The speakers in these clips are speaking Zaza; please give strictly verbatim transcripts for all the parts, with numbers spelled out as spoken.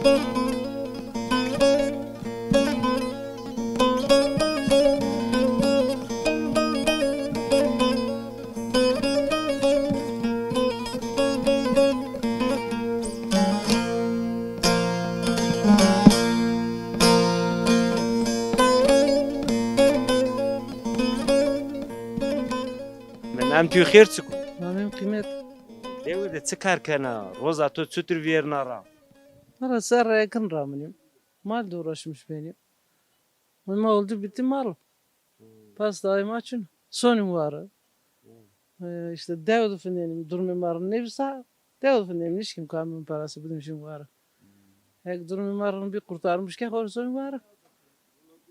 Min em tu xêr çik o? Namê mi Qîmet. Dewe de çi kar kena? Roza to çutir vîyerna ra? Valla serra ekin raminî. Mal de uğraşmış benî. Ma oldu bitti mal. Pasta ay ma çin. Sonim var. E, işte dew de findenim, durumê ma rê nêbisa, dew de findenim, nişkim kamyon parası bidim şim wara. Hek durumê ma rê bir kurtarmış ke, xor sonim wara.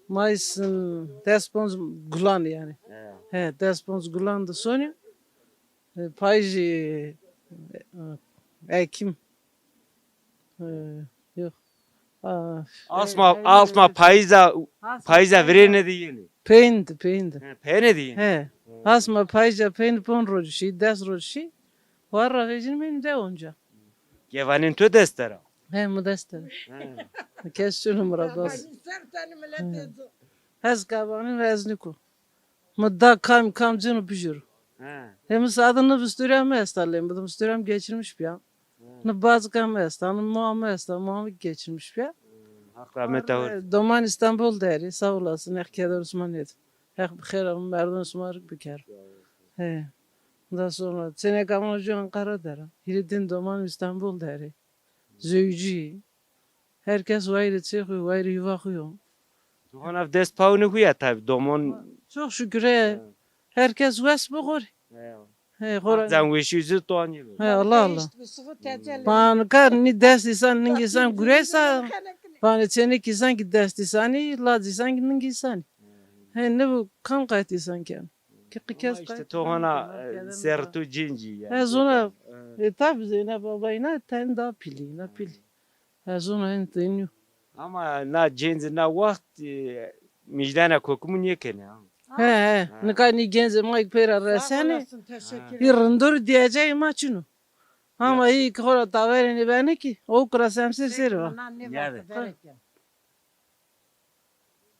Mayıs, ım, des ponz gulan yani. He, des ponz gulan de sonim. E, payjî, e, Ekim. E, yok. A, Asma, e, asma e, payîza, payîza virêne de yenê. Peyndi, peyndi. He, peyne de yenê. He. Asma payîza peyndi pon rocî şî, des rocî şî. War ra vecîn meyni de onca. Gevanên to dest der a? He, mi dest der. He. Kes şunu murados. Ser tani millet ezo. Hez kabanî hez niko. Mi da kam kam cinu bijuru. He. Hem sadın ne bisturya mı esta lem, bu bisturya mı geçirmiş bir ya. Ne bazıka mı esta, ne moa mı esta, moa mı geçirmiş bir ya. Hak rahmet ağır. Doman İstanbul deri, sağ olasın, Ehkeder Osman dedi. Hak bir xeyr alın, merdan Osman bikar. He. Ondan sonra Çenek Aman Hoca Ankara dera. Hiridin doman İstanbul deri. Zewcî. Her kes wayirê çê xo, wayirê yuva xo yo. Doman ev dest pawinê xo ya tabî, doman. Çok şükür he. He. Her kes wes bi xo rê. He. He, xo ra. Zan weşî zî toanî bi. He, Allah Allah. Panika nî dest îsan, ning îsan gureysa, panê çênik îsan ki dest îsanî, lac îsan ki ning îsanî. He, ne bu kam qayt îsan ken. Ki qikez. Ama işte to hona, e, ser tu cêncî ya. Ez ona, e, tabi Zeynep abla ina ten da pîlî, ina pîlî. Ez ona en tenî. Ama na cêncî na waxt, e, mijdana kokumu nêkenê ha. He, he. Ha. Nika nî gencê ma ki peyra resene. Sağ olasın, teşekkür ederim. Hî rindor diyecey ma çino. Ama hî ki xora taverê nêbene ki, o kura semsir ser va. Ya de.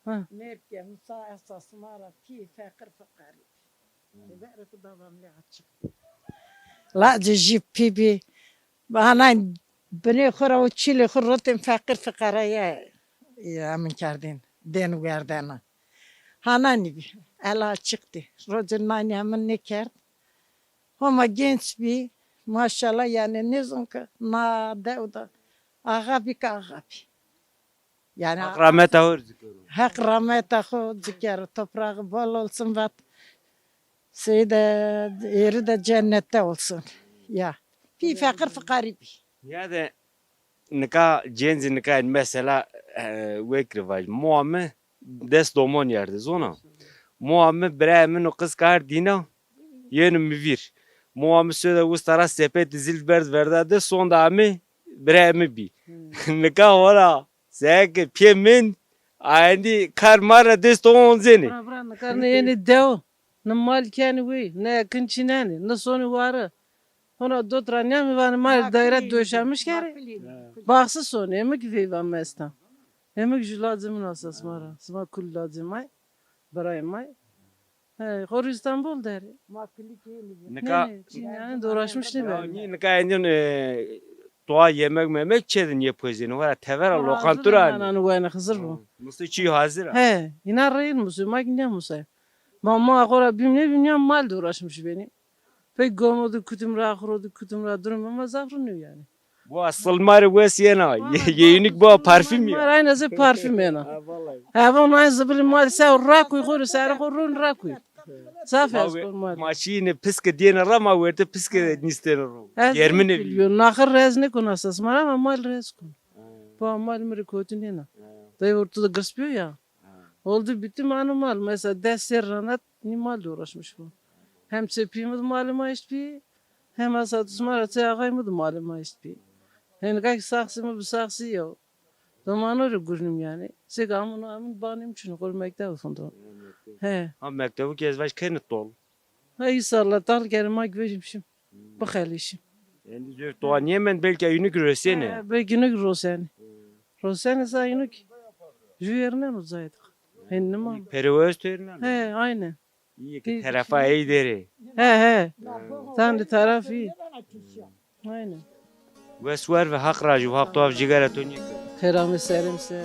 Ha. Nêbke, Musa esas ma ra pî feqir fiqarî. Hı. Verê ku davamlî açık. Lacê jî pî bî. Hanay binê xo ra û çîlê xo rotên feqir fiqara ye, ye emin kerdên. Dên werdena. Hananî bî. Ela açıktî. Rocê nanî emin nêkerd. Homa genç bî. Maşallah yani nêzon ke na dew de axa bî ke axa bî. Yani Hak rahmeta xo zikero. Hak rahmeta xo zikero. Toprağı bol olsun vat. Seyî de, yeri de cennette olsun. Ya. Pî feqir fiqarî bî. Ya de nika cêncî nika mesela, e, wekri vaj. Moa mi des domon yerde zona. Moa mi birayê min û qız kar dîna yenu mi vîr. Moa mi söde usta ra sepetî zil berd verda de sonda amê birayê mi bî. Nika wala Seke pê min, ayendî kar ma ra dest onzenê. Bira, bira, nika ne yenê dew, ne mal kenê wey, ne ekin çînenê, ne sonê ware. Hona dot ra nîyamê vanê ma rê daîre döşemiş kerê. Baxsî sonê, emik veyva mi esta. Emik jû lacê min asa sima ra. Sima kul lacê ma yê. Birayê ma yê. He, xo rê İstanbul der ê. Nika nê, nê, çin yani de uğraşmış nêbeno. Nî nika endîn, e, toa yemek memek çê de nêpozênê, wera tevera lokantura. Nano wene Xizir bo. Musê çî hazir a. He, ina reyir musê, ma ki nêmusay. Ma, ma xo ra bîm nêbîm ya mal de uğraşmış benî. Pey gomo de kutim ra, xuro de kutim ra, durum ma zaf rind o yani. Bu asıl ma rê wes yena. Ye-, yeyinik bu parfüm ya. Ma rê ayna zê parfüm yena. Ha, vallahi. Hevon ay zibilî mal se rakuy xo rê, serê xo run rakuy. Zaf ez kon mal. Ma şîne piske diyene ra ma werte piske nîstene ro. Germine bi. Naxir rez nêkon asas ma ra ama mal rez kon. Bu mal mi rê kotî nêna. Dayı ortada girs biyo ya. Ha. Oldu bitti manu mal. Mesela des serr ra nat nî mal de uğraşmış bu. Hem çê pî mi de malê ma eşt bî, hem esa tu sima ra çê axay mi de malê ma eşt bî. Henika ki saxsî mi bi saxsî yew. Domano rê gurnim yani. Sek amino amin banim çin xo rê mekteb fundo. He. Ha, mektebu ki ez vaj kenê tol. Ha, înşallah tal kerê ma ki vejim şim. Bixelîşim. Endî zor toa nêmend, belkî yunuk rosenê. Ha, belkî yunuk rosenê. Rosenê zayîno kî. Jû yerine ro zayê de. Hên nima. Perewez to yerine. He, aynen. İyi ki terefa ey derê. He, he. Sen de taraf iyi. Aynen. Wes wer ve, Haq rajî, Haq tu av cigara to nîkir. Xêr ame serê mi ser.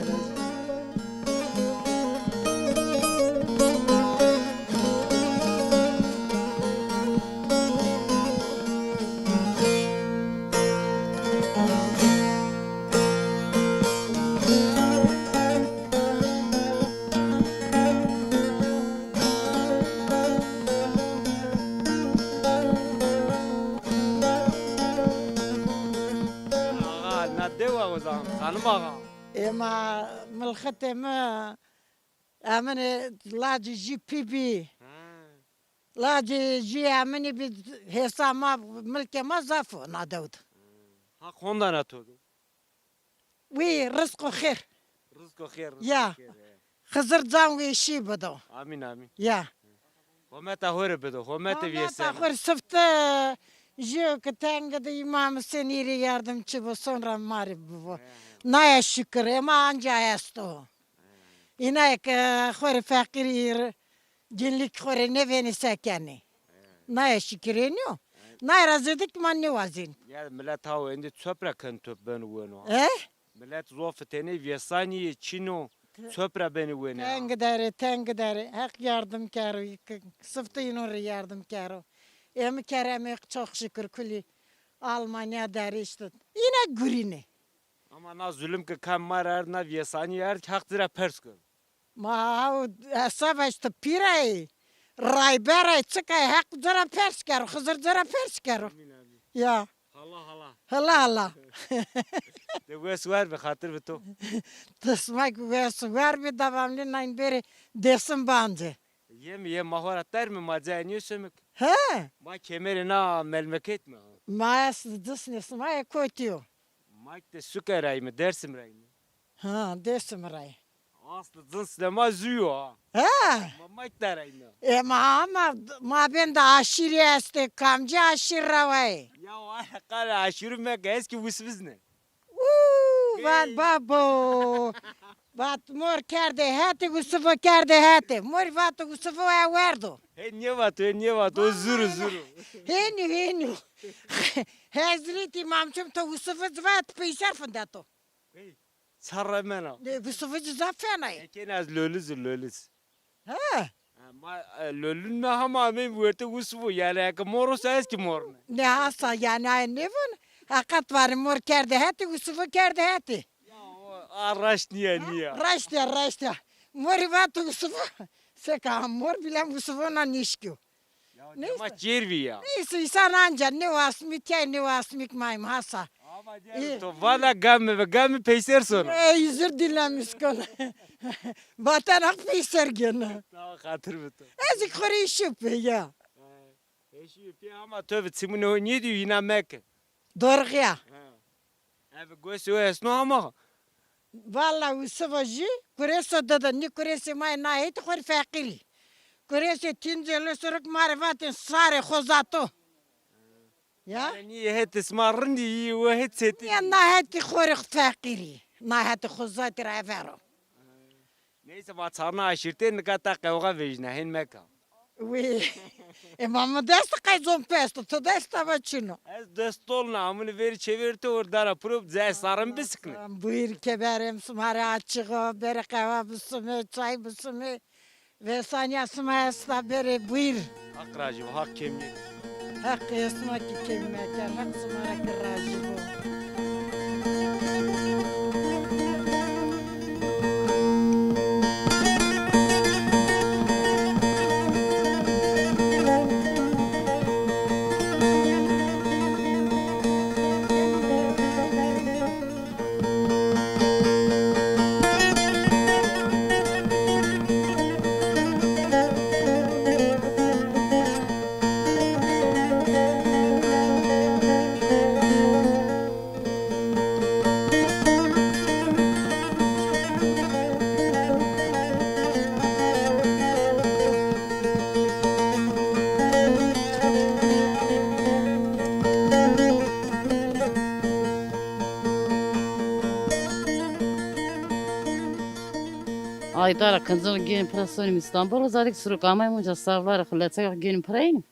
Axa, na dewa o zaman, Xanim Axa. Ema milxetê mi, eminê lacê jî pî bî. Ha. Lacê jî eminî bî, hêsa ma, milkê ma zaf o na dew de. Haq honda na to do. Wî rizqo xêr. Rizqo xêr, rizqo xêr, he. Xizir can wê şî bido. Amîn, amîn. Ya. Hometa xo rê bido, homete vîyeseme. Hometa xo rê sifte jîyo ke tenge de Îmam Husên îrê yardimçî bo, sonra ma rê bibo. He, he. Naye şikir, ema anca esto. He. Înaye ke xo rê feqîrî îr-, cinlîk xo rê nêvênê se kenê. Naye şikirênîyo. Naye ra zêde kî ma nêwazên. Ya milet ha o endî çöp ra ken top ben weno. E? Milet zof tenê vêsanî yê çin o, çöp ra benî wenê. Teng der ê, teng der ê. Heq yardim kero, sifte înon rê yardim kero. Ê mi kerem ê, çok şükür kulî Almanya der îşte. Îne gurînê. Ama na zulum ke kam ma rê erd, na vêsanî erd, Heq ci ra pers kero. Ma haw hesab eşte pîrayî, rayberayî, çikayî, Heq ci ra pers kero, Xizir ci ra pers kero. Amîn, amîn. Ya. Hala, hala. Hala, hala. De wes wer bi, xatir bi to. Dismak wes wer bi, devamlı nayn bêrê Dêsim bancê. Yê mi, yê ma xo ra ter mi, ma cayê nîyo semik. He. Ma kemerê na melmekêt mi. Ma es cisnê sima yê kotî yo. Ma kî de suke ray mi, Dersim ray mi. Ha, Dêsim ray. Aslı cins de ma zû yo ha. Ha. Ma, ma kî de ray mi. E, ma ama mabên de aşîrî estê, kamcî aşîr ra wayê? Ya, wa qale aşîrû meke, ez kî Wisivizne. Uuu, van babo. Vat mor kerdê hetê, Wisifo kerdê hetê. Morî vato Wisifo e werdo. Hê nêvato, hê nêvato, o zûr o, zûr o. Hênî, hênî. Hezretî Mamçim to Wisifo ci vat peyser findeto. Ey, ça remena. Nê, Wisifo ci zaf fena yê. Eke ez loliz o, loliz. He. Ha, ma, e, lolun mi hama ameyî wertê Wisifo. Yanî eke mor o se ez kî mor ne. Ne hasa yanî ay nêvon. Heqet vanê mor kerdê hetê, Wisifo kerdê hetê. Ya o, a raşt nîya, nîya. Raşt ya, raşt ya. Morî vato Wisifo. Seka mor bîle Wisifo na nêşkîyo. Ya, neyse. Dema çêr vî ya. Neyse, însan anca nêwasmî, key nêwasmî ki mayim hasa. Ama diyelim, to vana gamê ve gamê peyser sona. Ey, özür dilemiş kon. Vatan Hak peyser gene. Tamam, xatir bi to. Ez xo rê şiyo pê ya. He, şiyo pê ama to ve çimûnê ho nêdîyo, îna meke. Dorxiya. He. Eve gosê o esno ama. Valla Wisifo jî kurêso dide, nî kurêsê ma yê na hetî xo rê feqîrî. Kurêsê Tîncê Lesorok ma rê vatên sarê xozato. Ya? Yanî nî hetê sima rindî yî, o het çetî. Ya na hetî xo rê feqîrî. Na hetî xozatî ra evero. Neyse, ma çarna aşîrtê nika ta qewxa vejîna, hên meka. Wî. E, ma mi dest qey zon pesto, to dest ama çin o. Ez dest tolna, amune verî çêverî to, or dara piro, cayê sarin bisikne. Buyur keberê mi sima rê açiq o, bêrê qehwa bisumê, çay bisumê. Vêsanîya sima esta, bêrê buyur. Haq rajî bo, Haq kemî. Heq ê sima kî kemî meker, Heq sima ra kî rajî bo. Ayda ra kincin gênim pira sonîm Îstanbul, zadik suruk amayım onca savlar xu leçek gênim pira enim.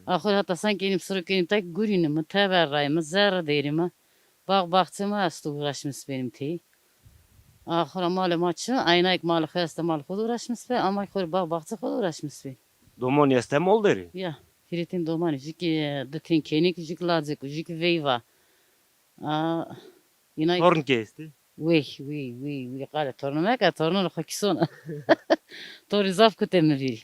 Axur hata sanki enim suruk enim tek gurînim, teber rayım, zerre derim. Bağ bahçe ma esto uğraşmış benim tey. Axura malê ma çi, aynayk malê xo este, malê xo de uğraşmış be, ama xo rê bağ bahçe xo de uğraşmış be. Domonî este mol derî? Ya, hîrêtîn domanî, jû kî di tîn kênîk, jû kî lacek, jû kî veyva. A, îna Torn kî estî? Wey, wey, wey, wey, qale tornû meke, tornûnê xo kî sona. To rê zaf kutê mi vîrî.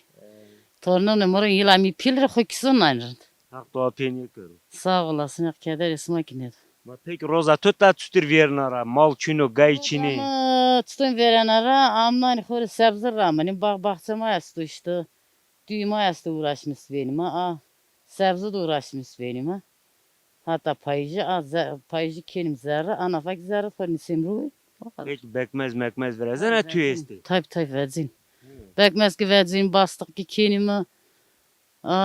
Tornûnê mi rê yila mî pîl rê xo kî son nayn rind. Haq doa pê nêkero. Sağ olasın, Haq kederê sima kî nêdo. Ma peki roza to ta çutir vêrna ra? Mal çin o, gay çin ê? Ama çiton vêrena ra, amnanî xo rê sebze ramanî, bağ bahçe ma esto işte. Düğü ma esto uğraşmış benî ma, a sebze de uğraşmış benî ma. Hata payıjı, a ze-, payıjı kênim zerre, a nafa kî zerre xo nisêm rû. O kadar. Peki bekmez mekmez virezena tu estê? Tabi, tabi, vecîn. Bekmez kî vecîn, bastıq kî kênîme. A,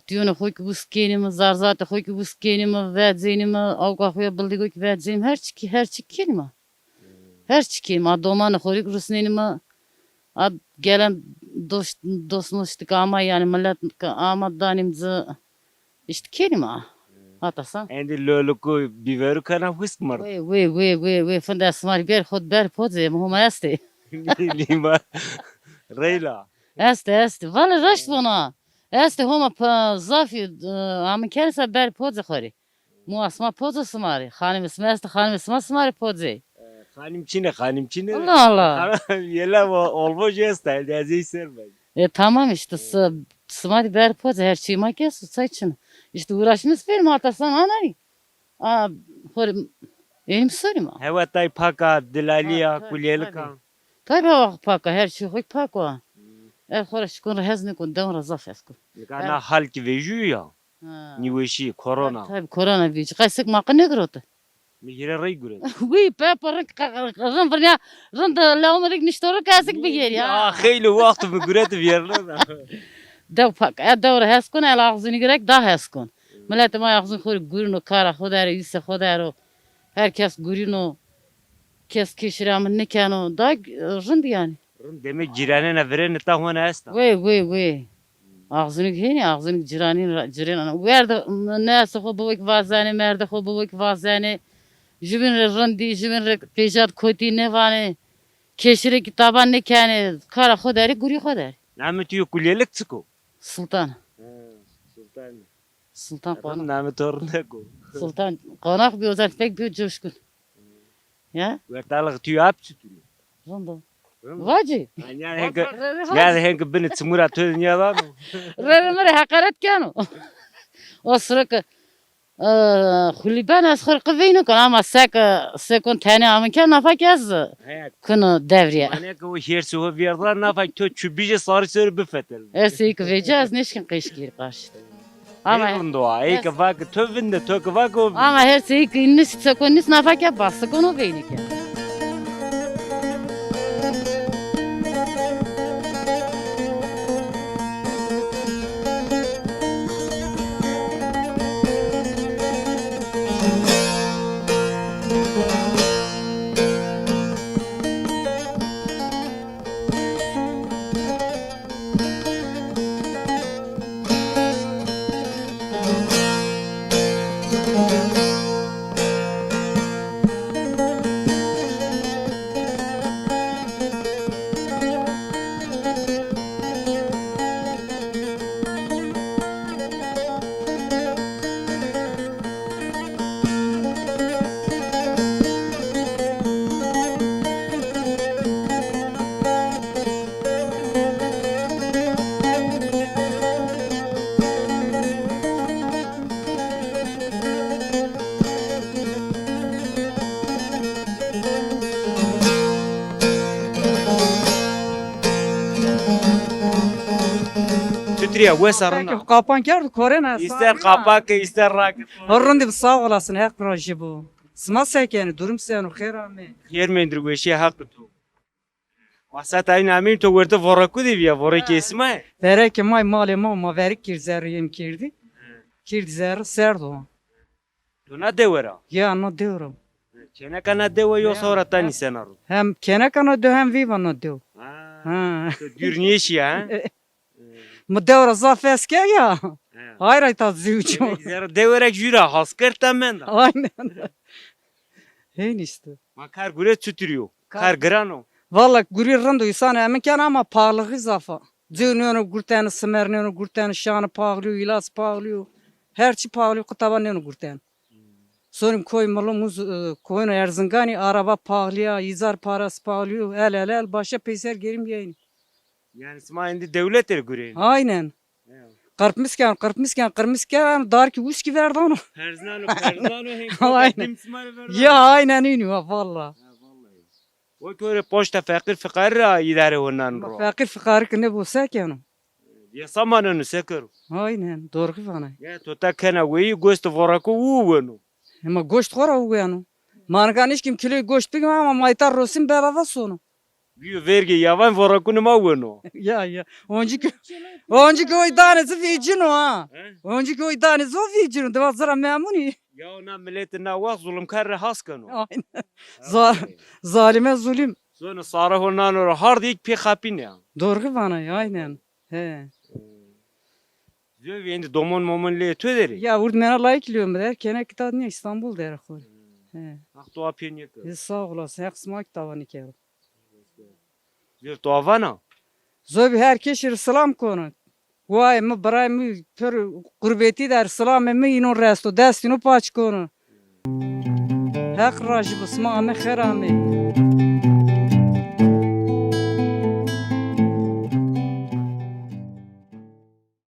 tîyonê xo kî wis kênîme, zarzatê xo kî wis kênîme, vecênîme, awka xo ya bildîgo kî vecênîme, her çi kî, her çi kênîme. Her çi kênîme. A domanê xo rê kî rusnênîme. A gelen dost, dost most kî ama, yanî milet kî ama danîm ci. Îşte kênîme a. Hata san. Endî loliku bîveru kena husk mird. Wê, wê, wê, wê, wê, finde sima rê ber xo de ber pocê, mi Homa estê. Lîma. Reyla. Estê, estê. Vale raşt vona. Estê Homa pa-, zafî, e, amin kenê se ber pocê xo rê. Muwa sima pocê sima rê. Xanimê sima estê, xanimê sima sima rê pocê. E, xanim çin ê, xanim çin ê. Allah Allah. Yela olvoj esta, ez ey ser ben. E, tamam işte, s-, sima rê ber pocê, her çî ma kes, çay çin. İşte uğraşmış benim, hata san anarî. A, xo rê enim sorî ma. Hewa tay pak a, dilalî ya, kulyelik a. Tabi, hewa pak a, her çî xo pak a. E, xo ra şikon ra hez nêkon, dewn ra zaf hes kon. Nika na hal kî vejîyo ya. Ha. Nîweşî, korona. Tabi, korona vejî. Qey sik ma qe nêgirote. Mi hîre rey guret. Wî, pepa rik, rik, rik, rin virnîya, rin de lewme rik nişto rik, ez zik bigêrî, ha. Ya, xeylê wext mi guret vêrne. Dew pak, e, dew ra hes kon, el axzûnî girek da hes kon. Miletê ma axzûn xo rê gurîno, kara xo der, îse xo der o. Her kes gurîno, kes kêşirê amin nêkeno. Da, e, rind yanî. Rind, demek cîranêna virêne ta hona esta. Wey, wey, wey. Axzûnîk hênî, axzûnîk cîranîn ra, cîrênan. Werde, m-, nêse xo bibo kî vazenê, merde xo bibo kî vazenê. Jûbîn rê rindî, jûbîn rê pêjat kotî nêvanê. Kêşirê kî taban nêkenê. Kara xo derî, gurî xo derî. Namê tu yo kulyelik çik o? Sultan. He, Sultan. Sultan Qonak. Namê to rindek o. Sultan Qonak bî, Ozel pek bî coşkun. Ya? Wertalix tu ap çitur o? Rind o. Rind o. Vacî. Nîya henke, nîya henke binê çimûra to de nîya vano. Rê rê mi rê heqaret keno. O sire ke, e, xulî ben ez xo rê qe veyno kon ama seke, sekon tenê amin ke nafa ke ez kuno devrîye. Mane ke o hêrsê ho vêrd ra nafa ke to çu bîje sarî ser bifetelno. Ersê ke vêce ez nêşkin qeşkîr qarşî. Ama rind o, ey ke vake to vinde, to ke vake o vinde. Ama her sey ke nîs, seko nîs nafa ke bas, seko no veyne ke. Çutirî ya, wes a, rind a? Peki, qapan kerd, korena. Îster qapak, îster rak. Rind bî, sağ olasın, Heq razî bo. Sima se kenî, durum seno, xêr amê? Xêr mendî, weşîye Heq to. Ma seta îna ameyî to werte vorrekû de bîya, vorrekê sima yê? Verekê ma yê, malê ma, ma verik kîr zerrî yem kerdî. Kîr zerrî serd o. To na dewe ra? Ya, na dew ra. Keneka na dewe yo sawra ta nîsena ro? Hem keneka na dew hem veyva na dew. Ha. To dûr nêşîya, ha? Mi dew ra zaf hes ke ya. He. Hayra ta zewco. Demek zerre dew ra jû ra has kerd ta menda. Aynen. Hên işte. Ma kar gure çutir yo? Kar Kar giran o. Valla gurî rind o, însan emin kena ama pahalixî zaf a. Cew nêno gurtene, simer nêno gurtene, şanî paxlî yo, îlaç paxlî yo. Her çî paxlî yo, qutaba nêno gurtene. Sonîm koy milû muz, e, koyno Erzinganî, araba paxlî ya, îcar parası paxlî yo, el el el, başa peyser gerîm yeynî. Yanî sima êndî dewlete rê gureyî? Aynen. Ya. Qirpmis ken, qirpmis ken, qirpmis ken, dar kî uskî verdano. Perznano, perznano, hên Aynen. Dim sima rê verdano. Ya, aynen înî wa, valla. Ha, vallahi. Wek ore poşta feqîr fiqarî ra îdare ho nan ro. Feqîr fiqarî ki nêbo se keno? Yesa maneno, se kero? Aynen, doğru vana. Ya, to ta kena weyî, goşt vorako wu weno. Ema goşt xo ra wu weno. Ma nika nişkîm kiloyê goşt bigîm ama ma îta rosîm bedava sono. Bîyo vergê yavan vorakunê ma weno. Ya, ya. Oncî ki, oncî ki oy danê ci vîcino ha. He? Oncî ki oy danê ci o vîcino. Dima ci ra memnun î. Ya na miletî na wext zulmkar rê has keno. Aynen. Ha, Za-, vallahi. Zalime zulüm. Sono sare ho nano ra hard, yek pê xapîne ya. Doğru vana ya, aynen. He. Zovî êndî domon momon lê to der ê? Ya, wurdmena layik lîyo mi der, kene ki ta nîya, Îstanbul der xo rê. He. Heq to apê nêkero. Ê, sağ olasın, Heq sima ki tawa nêkero. Zovî to avana? Zovî her kesî rê selam kono. Wayê mi, birayê mi, pir gurbetî der, selamê mi înon resto, dest înon paç kono. Heq rajî bo, sima ame xêr amê.